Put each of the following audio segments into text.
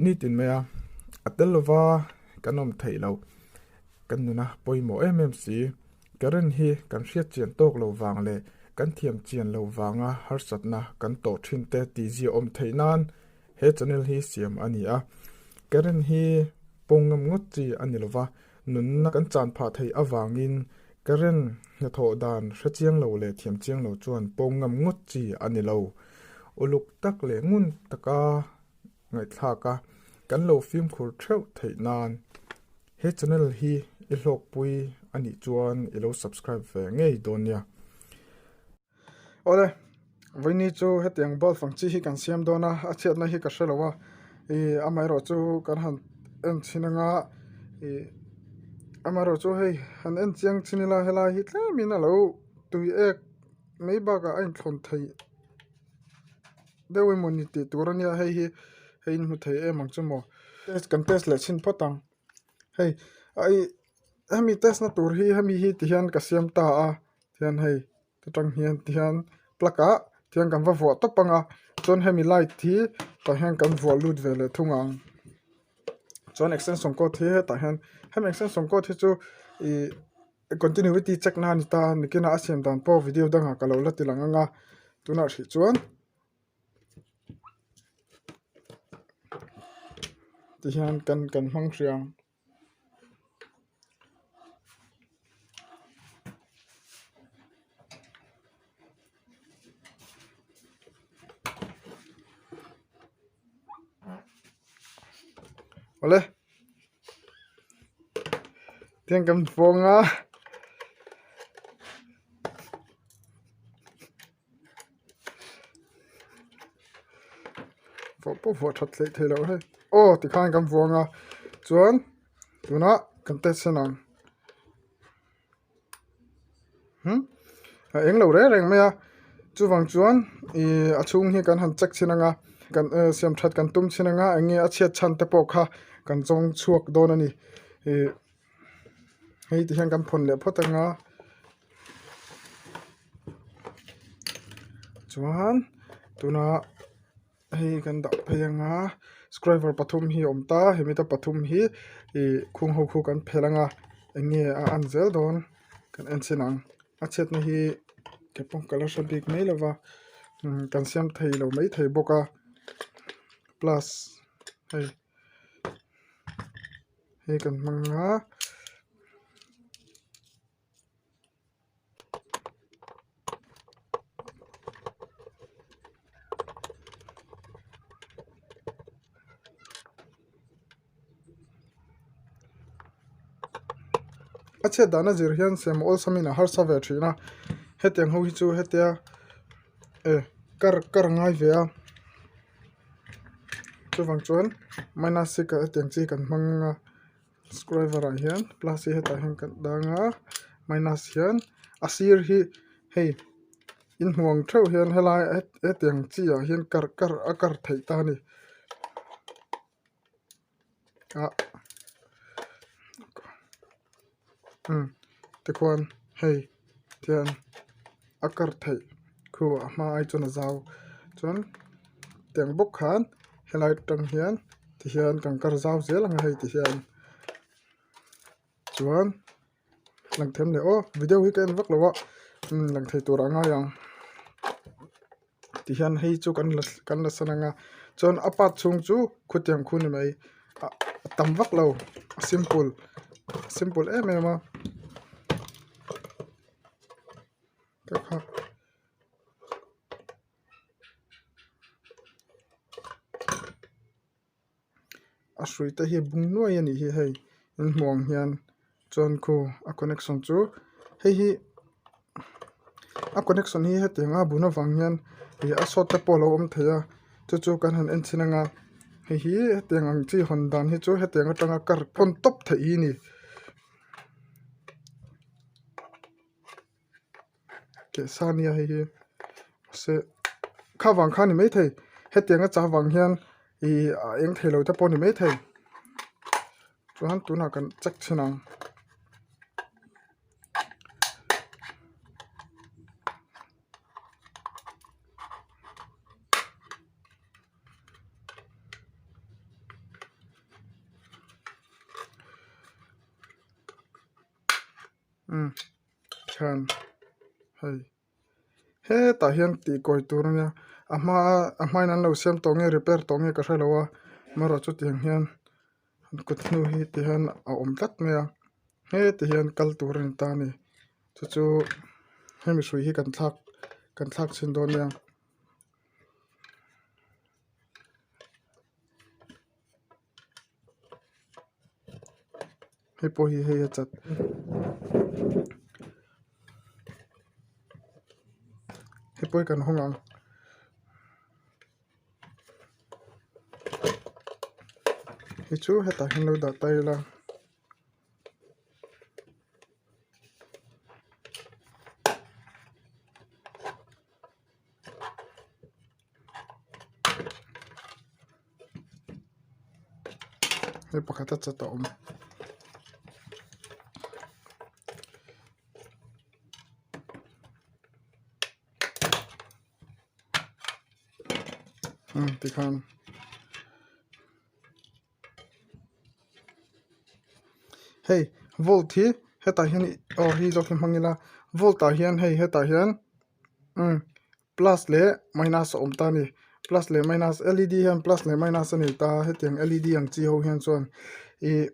Nitin maia a tel lova kan awm theih loh, kan nuna pawimawh em em si. Current hi kan hriat chian tawk lo vang leh kan thiam chian lo vanga harsatna kan tawh thin te tihzia awm theih nan he channel hi siam a ni a. Current hi pawng ngam ngawt chi a ni lova, nunna kan chan phah theih avangin current hnathawh dan hre chiang lo leh thiam chiang lo chuan pawng ngam ngawt chi a ni lo. Uluk tak leh ngun taka ngaihthlak a, kan lo fimkhur theuh theih nan he channel hi i hlawkpui a nih chuan i lo subscribe ve ngei dawn nia. Awle, vawiini chu hetiang bulb ang chi hi kan siam dawn a, a chhiatna hi ka hre lo a, ih amaherawh chu kan han en chhin anga ih amaherawh chu hei han en chiang chhin ila helai hi tlemin a lo tui ek mai bakah a inthlawn theih. Deuh emaw ni tih tur a nia hei hi hei in hmu thei em ang chu maw test kan test leh chhin phawt ang hei ai hemi test na tur hi hemi hi ti hian ka siam ta a tihian hei atang hian tihian plug ah tihian kan va vuah tawp ang a chuan hemi light hi tah hian kan vuah lut ve leh thung ang chuan extension cord hi hetah hian hemi extension cord hi chu ih. Continuity check na a ni ta a, nikinah a siam dan pawh video dangah ka lo la ti lang ang a, tunah hrih chuan tihian kan kan hmang hrih ang. Awle. Tiang kan vawng a. Vawh pawh vawh that hleih theih loh hei. Aw tikhan kan vawng a chuan tunah kan test en ang. Hmm a eng lo reng reng mai a chuvang chuan ih a chhung hi kan han check chhin ang a kan eh siam that kan tum chhin ang a eng nge a chhiat chhan te pawh kha kan zawng chhuak dawn a ni ih hei ti hian kan phawn leh phawt ang a chuan tunah. Hei kan dah phei anga screwdriver pathum hi a awm ta hemi te pathum hi ih khung ho khu kan phelh anga eng nge a an zel dawn kan en chhin ang a chhiatna hi ke pawh ka la hre bik mai lo va umm kan siam thei lo maithei bawk a plus hei hei kan hmang a. A chhiat dan a zir hian siam awlsam in a harsa ve thin a hetiang ho hi chu hetia e kar kar ngai ve a chuvang chuan minus hi hetiang chi kan hmang a. Screwdriver ah hian plus hi hetah hian kan dang a minus hian a sir hi hei inhmuang theuh hian helai hetiang chi ah hian kar kar a kar theih ta a ni ah umm tikhuan hei tihian a kar theih khu a hma ai chuan a zau chuan tiang bawk khan helai atang hian tihian kan kar zau zel ang a hei tihian chuan lang them leh aw video hi ka en vak lo a umm lang thei tur ah ngai ang tihian hei chu kan la kan la san ang a chuan a part chhung chu khutiang khu ni mai a tam vak lo a simple a simple em em a. A hrui te hi bung nuai a nih hi hei in hmuh ang hian chuan khu a connection chu hei hi a connection hi hetiang a bun avang hian ih a sawt te pawh a lo awm thei a chu chu kan han en chhin anga hei hi hetiang ang chi hawn dan hi chu hetiang atanga kar hawn tawp theih hi a ni. Keh sa nia hei hi mahse kha vang kha a ni maithei hetianga chah vang hian ih a eng thei lo te pawh a ni maithei chuan tunah kan check chhin ang. Umm khian hei hetah hian tih kawi tur a nia a hma a hmain an lo siam tawh nge repair tawh nge ka hrelo a amaherawhchu chutiang hian kut hnu hi ti hian a awm tlat mai a heti hian kal tur a ni ta a ni chu chu hemi hrui hi kan thlak kan thlak chhin dawn nia. Hei pawh hi hei a chat hei pawh hi kan hawng ang hei chu hetah hian lo dah ta ila. Hei pakhat a chat a awm. Umm tikhan hei volt hi hetah hian aw hei zawk hi hmang ila volt ah hian hei hetah hian umm plus leh minus a awm ta a ni plus leh minus led hian plus leh minus a nei ta a hetiang led ang chi ho hian chuan ih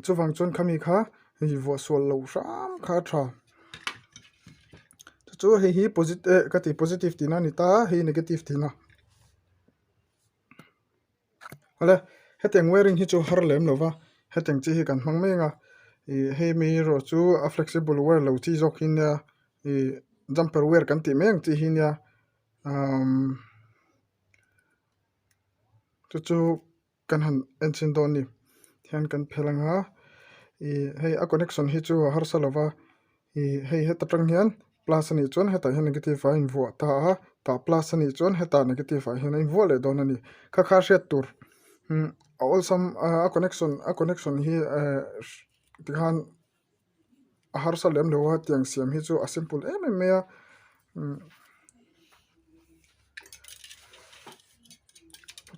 chuvang chuan khami kha hei vuah sual loh hram kha a tha chu chu hei hi posi eh ka ti positive tihna a ni ta a hei negative tihna. Awle hetiang wiring hi chu har lem lo va hetiang chi hi kan hmang mek a ih hei mi erawh chu a flexible wire lo chi zawk hi nia ih jumper wire kan tih mai ang chi hi nia umm chu chu kan han en chhin dawn a ni tihian kan phelh ang a ih hei a connection hi chu a harsa lo va. Ih hei heta tang hian plus a nih chuan hetah hian negative a invuah ta a tah plus a nih chuan hetah negative ah hian a invuah leh dawn a ni kha kha hriat tur umm a awlsam a connection a connection hi ehh tikhan a harsa lem lo a tiang siam hi chu a simple em em mai a umm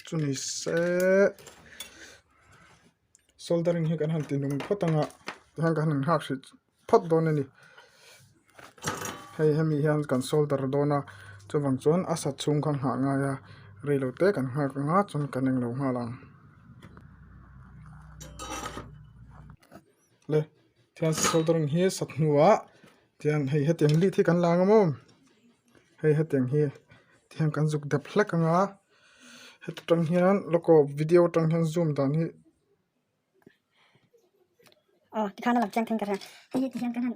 chu ni se. Soldering hi kan han ti nung phawt ang a tihian kan han nghak hrih phawt dawn a ni hei hemi hian kan solder dawn a chuvang chuan a sat chhung kha nghah ngai a reilo te kan nghak ang a chuan kan englo nghal ang le tihian soldering hi sat hnuah tihian hei hetiang lead hi kan la ang a maw hei hetiang hi tihian kan zuk dep hlek ang a. Heta tang hian lawk aw video atang hian zoom dan hi. Aw tikhan a lang chiang thei ka hria hei hi tihian kan han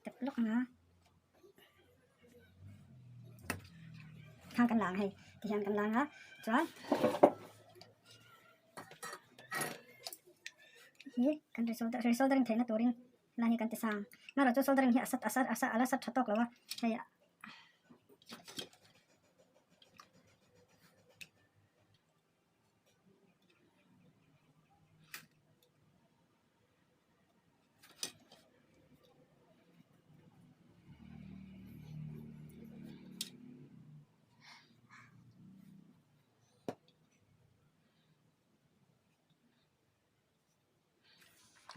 tep lawk ang a tikhan kan la ang hei tihian kan la ang a chuan hi kan ri solder ri soldering theihna turin lai hi kan ti sang amaherawh chu soldering hi a sat a sat a la sat tha tawk lo a hei.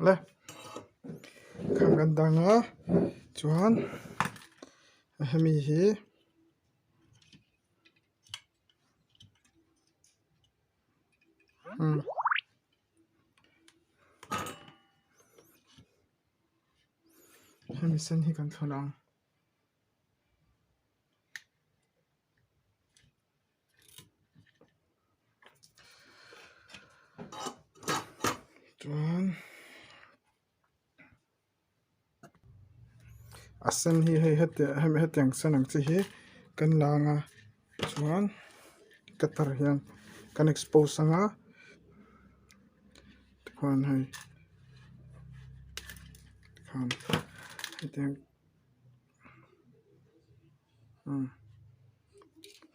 Le khang kan dang a chuan hemi hi umm hemi sen hi kan thlun ang. Chuan a sen hi hei heti hemi hetiang sen ang chi hi kan la ang a chuan cutter hian kan expose ang a tikhuan hei tikhan hetiang.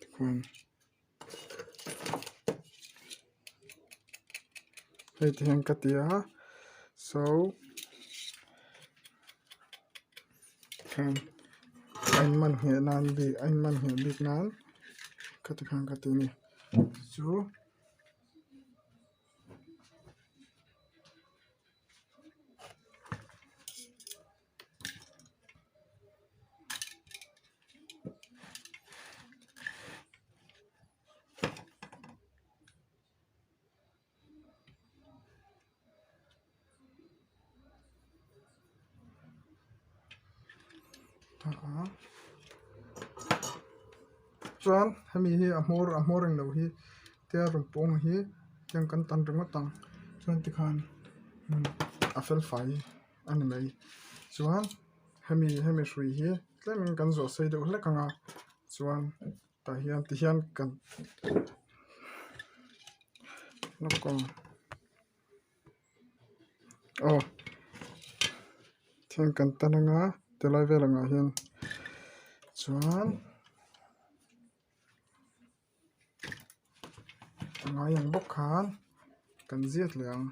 Tikhuan hei ti hian ka ti a so khan a in man ngheh nan bik a in man ngheh bik nan ka ti khan ka ti a ni chu. Ta a chuan hemi hi a hmawr a hmawr englo hi tia rawn pawng hi tiang kan tan ringawt ang chuan tikhan a fel fai a ni mai chuan hemi hemi hrui hi tlemin kan zawh sei deuh hlek ang a chuan tah hian ti hian kan lawk ang aw tihian kan tan anga tilai vel angah hian chuan a ngai ang bawk khan kan ziat leh ang.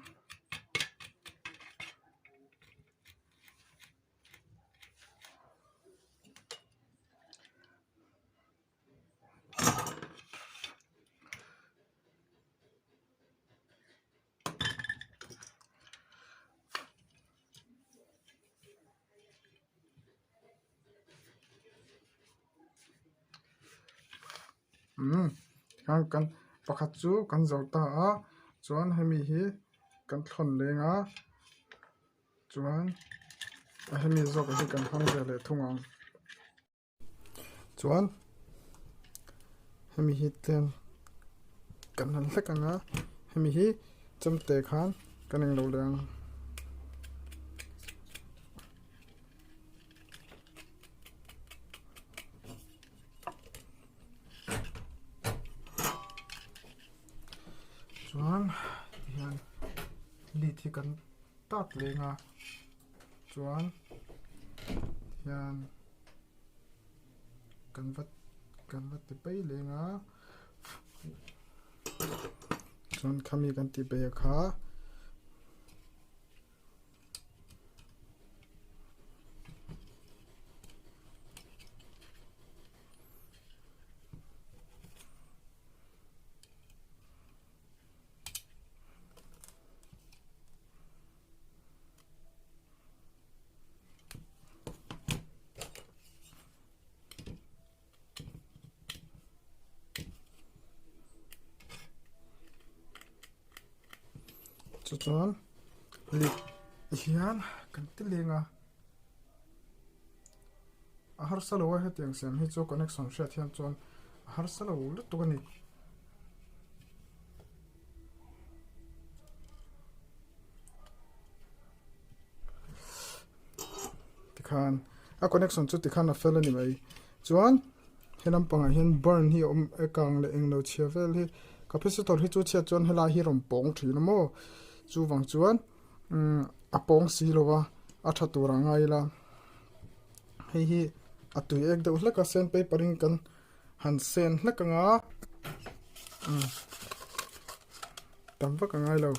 Umm tikhan kan pakhat chu kan zo ta a chuan hemi hi kan thlawn leng a chuan a hemi zawk hi kan hmang ve leh thung ang. Chuan hemi hi tlem kan han hlek ang a hemi hi chemte khan kan englo leh ang. Chuan tihian lead hi kan tat leng a chuan hian kan va kan va ti pei leng a chuan khami kan ti pei a kha. Chu chuan lip hian kan ti leng a a harsa lo a hetiang siam hi chu connection hriat hian chuan a harsa lo lutuk a ni. Tikhan a connection chu tikhan a fel a ni mai chuan he lampangah hian burn hi a awm e kang leh englo chhia vel hi capacitor hi chu chhiat chuan helai hi a rawn pawng thin a maw chuvang chuan umm a pawng si lo a a tha tur a ngai ila hei hi a tui ek deuh hlek a sand paper in kan han sen hlek ang a umm tam vak a ngai lo.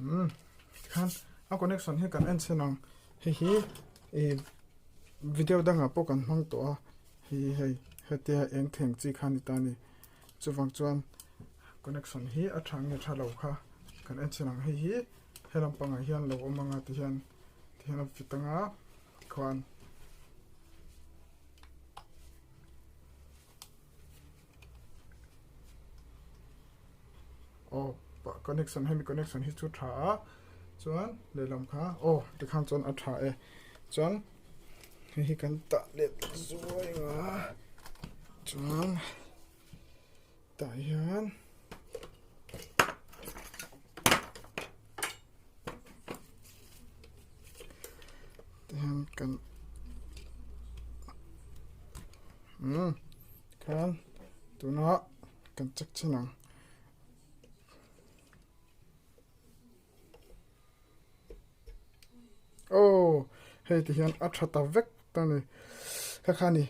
Umm tikhan a connection hi kan en chhin ang hei hi ih video dangah pawh kan hmang tawh a hei hei hetia eng thleng chi kha a ni ta a ni. Chuvang chuan connection hi a tha nge tha lo kha kan en chhin ang hei hi he lampangah hian lo awm anga ti hian ti hian a fit anga tikhuan aw connection hemi connection hi chu tha a chuan lehlam kha aw tikhan chuan a tha e chuan hei hi kan tah let zuai anga chuan tah hian tihian kan umm khan tuna kan check chhin ang. Aw hei ti hian a tha ta vek ta ni kha kha ni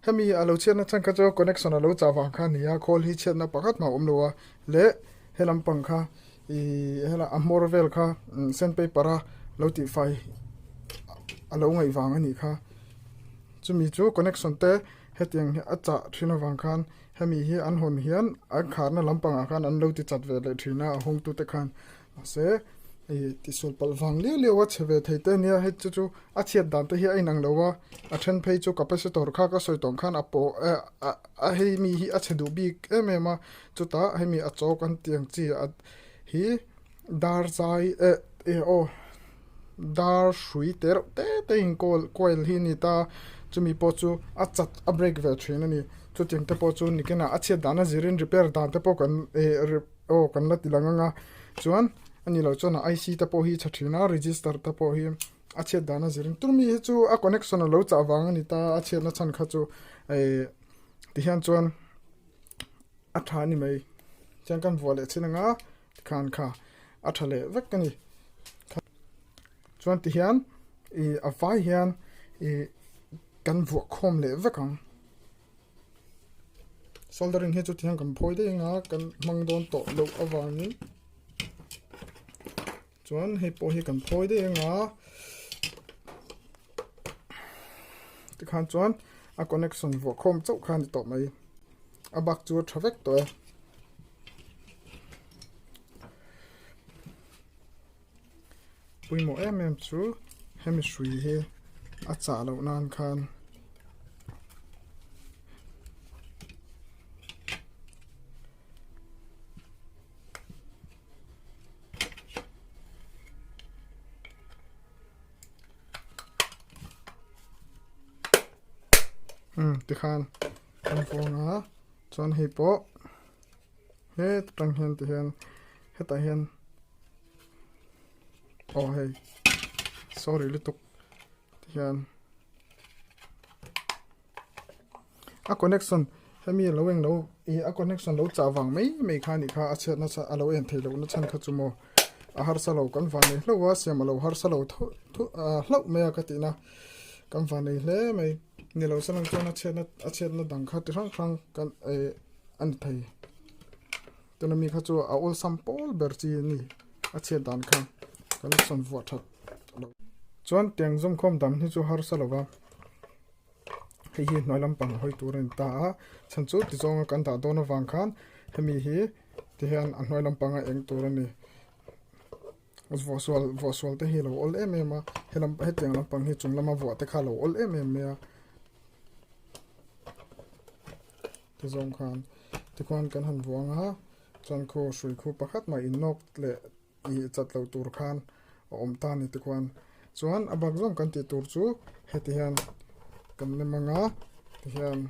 hemi a lo chhiatna chhan kha chu connection a lo chah vang kha a ni a khawl hi chhiatna pakhat mah a awm lo a leh he lampang kha ihh hela a hmawr vel kha sand paper a lo tihfai a lo ngaih vang a nih kha chumi chu connection te hetiang hi a chah thin avang khan. Hemi hi an hawn hian an kharna lampangah khan an lo ti chat ve leh thin a, a hawngtute khan. Mahse, Ih tihsual palh vang liau liau a chhe ve thei te ania hei chu chu a chhiat dan te hi a inang lo a a then phei chu capacitor kha ka sawi tawng khan a pawh eh a hei mi hi a chhe duh bik em em a chutah hemi a chaw kan tih ang chi a hi dar zai eh eh aw dar hrui te reuh te te in kawl coil hi a ni ta chumi pawh chu a chat a break ve thin a ni chutiang te pawh chu nikinah a chhiat dan a zirin repair dan te pawh kan eh. Aw kan la ti lang anga chuan a ni lo chuan a IC te pawh hi tha thin a register te pawh hi a chhiat dan a zirin tur mi hi chu a connection a lo chah vang a ni ta a chhiatna chhan kha chu eh ti hian chuan a tha a ni mai chuan kan vuah leh chin anga tikhan kha a tha leh vek a ni chuan ti hian ih a vai hian ih kan vuah khawm leh vek ang. Soldering hi chu tihian kan phawi daih anga kan hmang dawn tawh loh avangin chuan hei pawh hi kan phawi daih anga tikhan chuan a connection vuah khawm chauh kha a ni tawh mai a bak chu a tha vek tawh e. Pawimawh em em chu hemi hrui hi a chah loh nan khan umm tikhan kan vawng a chuan hei pawh heta tang hian tihian hetah hian. Aw hei sorry lutuk tihian a connection hemi lo eng lo ih a connection lo chah vang mai mai kha anih kha a chhiat nasa a lo en theih loh na chhan kha chu maw a harsa lo kan van nei hlauh a siam a lo harsa lo tho tho ah hlauh mai a ka tih na kan van nei hle mai ni lo salang chuan a chhiatna a chhiatna dang kha ti hrang hrang kan eh a ni thei. Tuna mi kha chu a awlsam pawl ber chi a ni a chhiat dan kha connection vuah that lo chuan tiang zawm khawm dam hi chu harsa lo va hei hi hnuai lampang hawi tur a ni ta a chhan chu ti zawnga kan dah dawn avang khan hemi hi ti hian a hnuai lampanga eng tur a ni vuah sual vuah sual te hi a lo awl em em a helam hetiang lampang hi chung lama vuah te kha a lo awl em em mai a. Ti zawng khan tikhuan kan han vuang a, chuan khu hrui khu pakhat mah innawk leh ih chat lo tur khan a awm ta a ni tikhuan. Chuan a bak zawng kan tih tur chu heti hian kan nem ang a, tihian.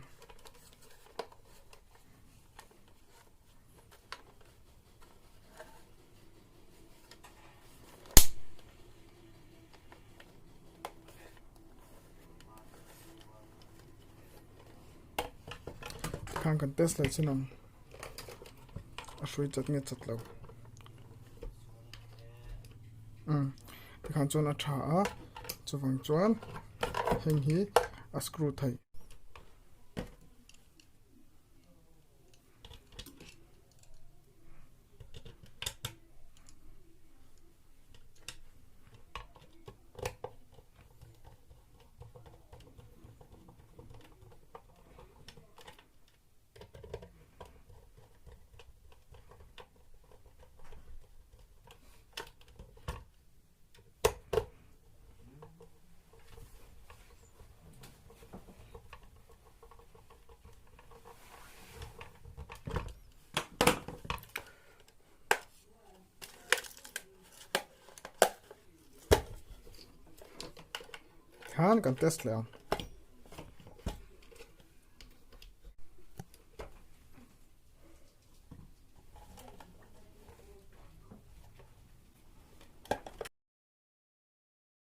Tikhan kan test leh chin ang a hrui chat nge chat lo umm tikhan chuan a tha a chuvang chuan heng hi a screw theih. Khan kan test leh ang.